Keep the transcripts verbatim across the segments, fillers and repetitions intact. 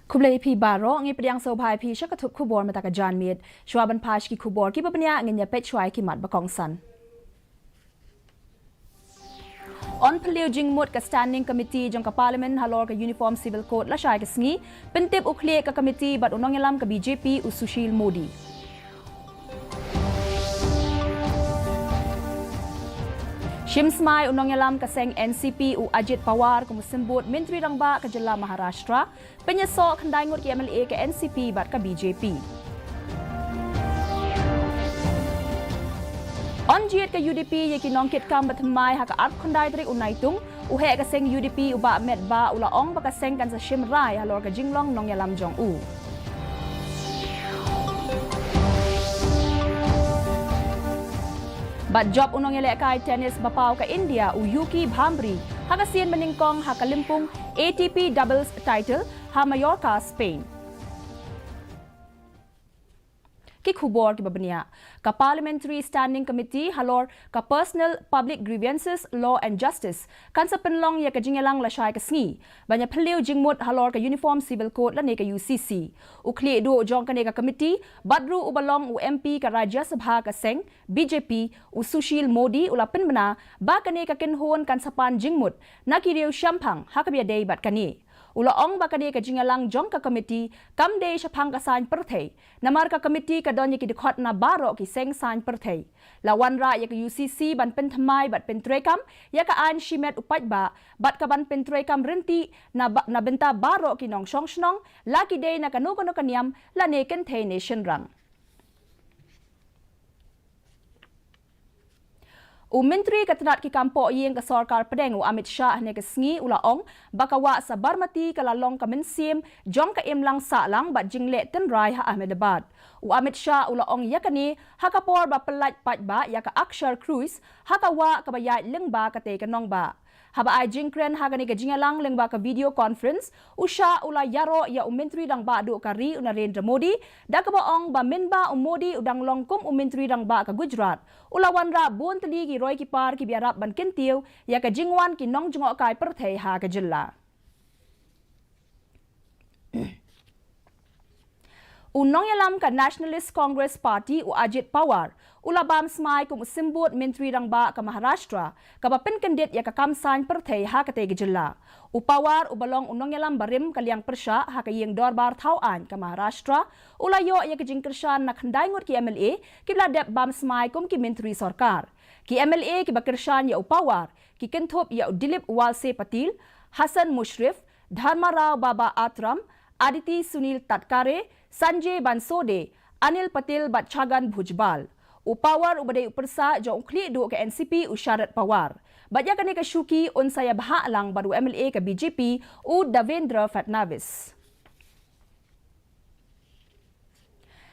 Khublei phi baroh, ngi pdiang sngewbha ïa phi sha ka thup khubor mynta ka janmiet. Shuwa ban phai sha ki khubor kiba bniah, ngin ïa peit shuwa ïa ki mat ba kongsan. Yn phylliew jingmut ka Standing Committee jong ka Parliament halor ka Uniform Civil Code lashai ka sngi, pyntip u khlieh ka committee bad u nongïalam ka B J P u Sushil Modi. Shim smai u nongïalam ka seng N C P u Ajit Pawar kum u symbud Myntri Rangbah ka jylla Maharashtra, pynïasoh khyndai ngut ki M L A ka N C P bad ka B J P. Yn jied ka U D P ïa ki nongkitkam bathymmai ha ka arphew khyndai tarik u Naitung, u heh ka seng U D P u Bah Metbah u la ong ba ka seng kan sa shim rai halor ka jinglong nongïalam jong u. Bad jop u nongïalehkai tennis ba paw ka India u Yuki Bhambri ha ka sien banyngkong ha ka lympung A T P doubles title ha Mallorca, Spain. Ki khubor kiba bniah. Ka Parliamentary Standing Committee halor ka Personal Public Grievances, Law and Justice kan sa pynlong ïa ka jingïalang lashai ka sngi ban ïa phylliew jingmut halor ka Uniform Civil Code lane ka U C C. U khlieh duh jong kane ka committee bad ruh uba long u M P ka Rajya Sabha ka seng B J P u Sushil Modi u la pynbna ba kane ka kynhun kan sa pan jingmut na ki riew shemphang ha kaba ïadei bad kane. U la ong ba kane ka jingïalang jong ka committee kam dei shaphang ka saiñ pyrthei, namar ka committee ka don ïa ki dkhot na baroh ki seng saiñ pyrthei. La wanrah ïa ka U C C ban pynthymmai bad pyntreikam ïa ka aiñ shimet u paidbah bad ka ban pyntreikam ryntih na ba-, na bynta baroh ki nongshong shnong, la ki dei na kano kano ka niam lane kynthei ne shynrang. U Myntri ka tnat ki kam poh ïing ka Sorkar Pdeng u Amit Shah hynne ka sngi u la ong ba ka wah Sabarmati ka la long ka mynsiem jong ka imlang sahlang bad jingleh tynrai ha Ahmedabad. U Amit Shah u la ong ïa kane ha ka por ba pyllait paidbah ïa ka Akshar Cruise ha ka wah kaba ïaid lyngba katei ka nongbah. Haba ai jingkren ha kane ka jingïalang lyngba ka video conference, u Shah u la ïaroh ïa u Myntri Rangbah Duh ka ri u Narendra Modi, da kaba ong ba mynba u Modi u dang long kum u Myntri Rangbah ka Gujarat, u la wanrah bun tylli ki roi ki par kiba ïarap ban kyntiew ïa ka jingwan ki nongjngohkai pyrthei ha ka jylla. U nongïalam ka Nationalist Congress Party u Ajit Pawar u la bam smai kum u symbud Myntri Rangbah ka Maharashtra kaba pynkyndit ïa ka kam saiñ pyrthei ha katei ka jylla. U Pawar uba long u nongïalam barim ka liang pyrshah ha ka ïing dorbar thaw aiñ ka Maharashtra u la ïoh ïa ka jingkyrshan na khyndai ngut ki M L A kiba la dep bam smai kum ki Myntri Sorkar. Ki M L A kiba kyrshan ïa u Pawar ki kynthup ïa u Dilip Walse Patil, Hassan Mushrif, Dharmarao Baba Atram, Aditi Sunil Tatkare, Sanjay Bansode, Anil Patil bad Chhagan Bhujbal. U Pawar uba dei u pyrsa jong u khlieh duh ka N C P u Sharad Pawar. Bad ïa kane ka shuki un sa ïabhah lang bad u M L A ka B J P u Devendra Fadnavis.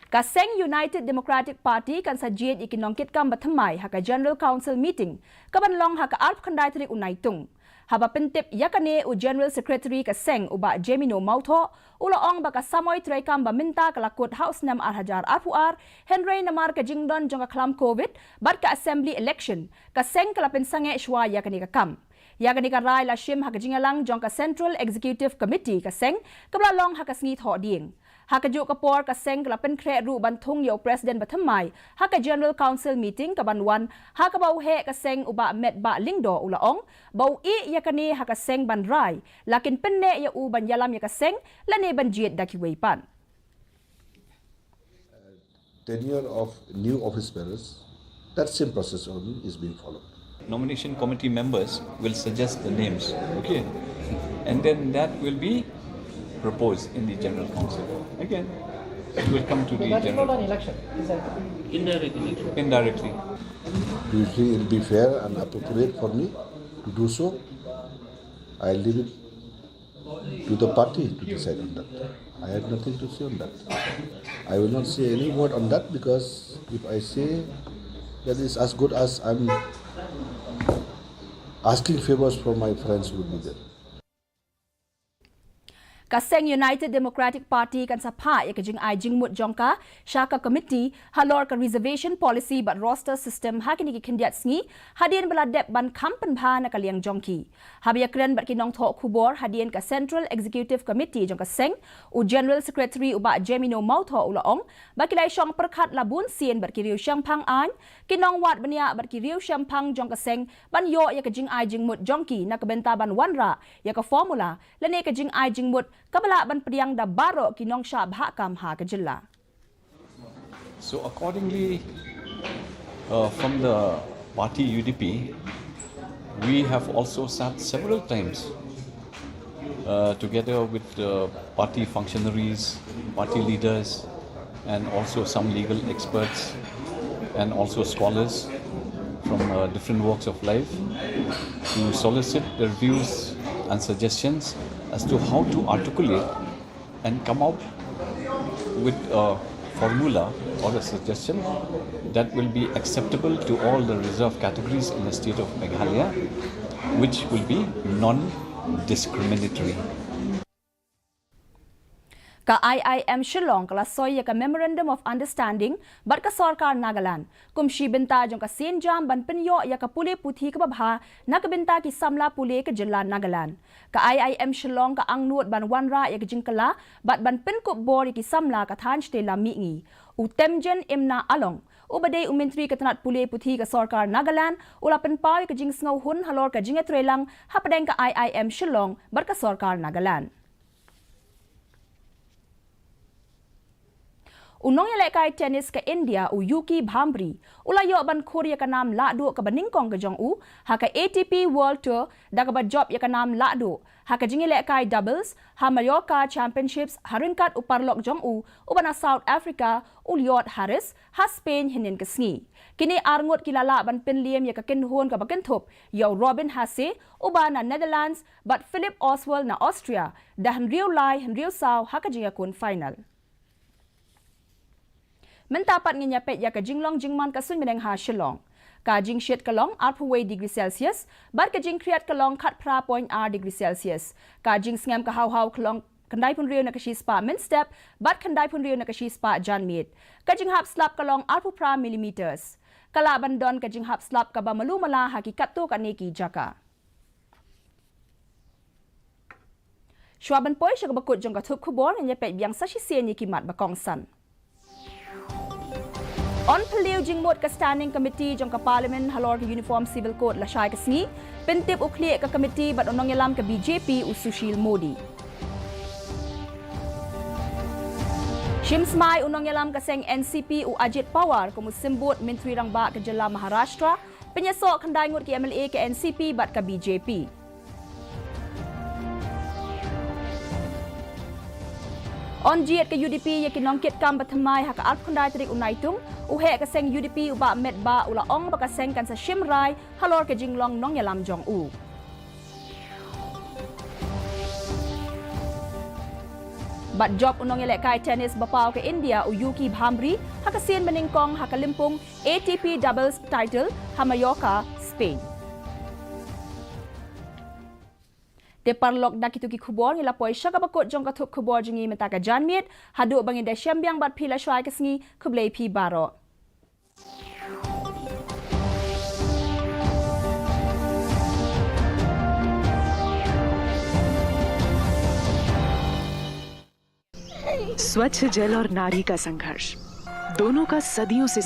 Ka seng United Democratic Party kan sa jied ïa ki nongkitkam bathymmai ha ka General Council meeting kaban long ha ka arphew khyndai tarik u Naitung. Haba pyntip ïa kane u General Secretary ka seng u Bah Jemino Mawthoh u la ong ba ka samoi treikam ba mynta ka la kut ha u snem ar hajar arphew ar, hynrei namar ka jingdon jong ka khlam Covid bad ka Assembly election, ka seng ka la pynsangeh shuwa ïa kane ka kam. Ïa kane ka rai la shim ha ka jingïalang jong ka Central Executive Committee ka seng kaba la long ha ka sngi Thohdieng. Ha kajuh ka por ka seng ka la pynkhreh ruh ban thung ïa u President bathymmai ha ka General Council meeting kaban wan, ha kaba u heh ka seng u Bah Metbah Lyngdoh u la ong ba u ïeh ïa kane ha ka seng ban rai, la kin pynneh ïa u ban ïalam ïa ka seng lane ban jied da kiwei pat. Tenure of new office bearers, that same process only is being followed. Nomination committee members will suggest the names, okay? And then that will be proposed in the General Council. Again, it will come to the General. But it's not an election, is it? Indirect election. Indirectly. Do you think it will be fair and appropriate for me to do so? I leave it to the party to decide on that. I have nothing to say on that. I will not say any word on that, because if I say, that is as good as I'm asking favors from my friends who will be there. Ka seng United Democratic Party kan sa phah ïa ka jingai jingmut jong ka sha ka Committee halor ka Reservation Policy bad Roster System ha kine ki khyndiat sngi, hadien ba la dep ban kham pynbha na ka liang jong ki. Haba ïakren bad ki nongthoh khubor hadien ka Central Executive Committee jong ka seng, u General Secretary u Bah Jemino Mawthoh u la ong ba ki la ïa shong pyrkhat la bun sien bad ki riew shemphang aiñ, ki nongwad bniah bad ki riew shemphang jong ka seng ban ïoh ïa ka jingai jingmut jong ki na ka bynta ban wanrah ïa ka formula lane ka jingai jingmut kaba lah ban pdiang da baroh ki nongshah bhah kam ha ka jylla. So accordingly, uh, from the party U D P, we have also sat several times uh, together with the party functionaries, party leaders, and also some legal experts and also scholars from uh, different walks of life to solicit their views and suggestions as to how to articulate and come up with a formula or a suggestion that will be acceptable to all the reserve categories in the state of Meghalaya, which will be non-discriminatory. Ka I I M Shillong ka la soi ïa ka Memorandum of Understanding bad ka sorkar Nagaland kum shi bynta jong ka sienjam ban pynïoh ïa ka pule puthi kaba bha na ka bynta ki samla pule ka jylla Nagaland. Ka I I M Shillong ka angnud ban wanrah ïa ka jingkylla bad ban pynkup bor ïa ki samla ka thaiñ shatei lam mihngi. U Temjen Imna Along, uba dei u Myntri ka tnat pule puthi ka sorkar Nagaland, u la pynpaw ïa ka jingsngewhun halor ka jingïatreilang hapdeng ka I I M Shillong bad ka sorkar Nagaland. U nongïalehkai tennis ka India u Yuki Bhambri u la ïoh ban khur ïa ka nam lahduh kaba nyngkong ka jong u ha ka A T P World Tour da kaba jop ïa ka nam lahduh ha ka jingïalehkai doubles ha Mallorca Championships ha ryngkat u paralok jong u uba na South Africa u Lloyd Harris ha Spain hynnin ka sngi. Kine arngut ki la lah ban pynliem ïa ka kynhun kaba kynthup ïa u Robin Haase uba na Netherlands bad Philip Oswald na Austria da hynriew lai hynriew saw ha ka jingïakun final. Mynta pat ngin ïa peit ïa ka jinglong jingman ka suiñ bneng ha Shillong. Ka jingshit ka long arphew wei degree Celsius bad ka jingkhriat ka long khatphra point ar degree Celsius. Ka jingsngem ka haw haw ka long khyndai phew hynriew na ka shispah mynstep bad khyndai phew hynriew na ka shispah janmiet. Ka jinghap slap ka long arphew phra millimeters. Ka lah ban don ka jinghap slap kaba malu mala ha ki katto katne ki jaka. Shuwa ban poi sha kaba kut jong ka thup khubor, ngin ïa peit biang sa shisien ïa ki mat ba kongsan. Yn phylliew jingmut ka Standing Committee jong ka Parliament halor ka Uniform Civil Code lashai ka sngi. Pyntip u khlieh ka committee bad u nongïalam ka B J P u Sushil Modi. Shim smai u nongïalam ka seng N C P u Ajit Pawar kum u symbud Myntri Rangbah ka jylla Maharashtra. Pynïasoh khyndai ngut ki M L A ka N C P bad ka B J P. Yn jied ka U D P ïa ki nongkitkam ba thymmai ha ka arphew khyndai tarik u Naitung. U heh ka seng U D P u Bah Metbah u la ong ba ka seng kan sa shim rai halor ka jinglong nongïalam jong u. Bad jop u nongïalehkai tennis ba paw ka India u Yuki Bhambri ha ka sien ba nyngkong ha ka lympung A T P Doubles Title ha Mallorca, Spain. Te paralok, da kito ki khubor ngi la poi sha kaba kut jong ka thup khubor jong ngi mynta ka janmiet. Haduh ba ngin da shim biang bad phi lashai ka sngi, khublei phi baroh. स्वच्छ जल और नारी का संघर्ष, दोनों का सदियों से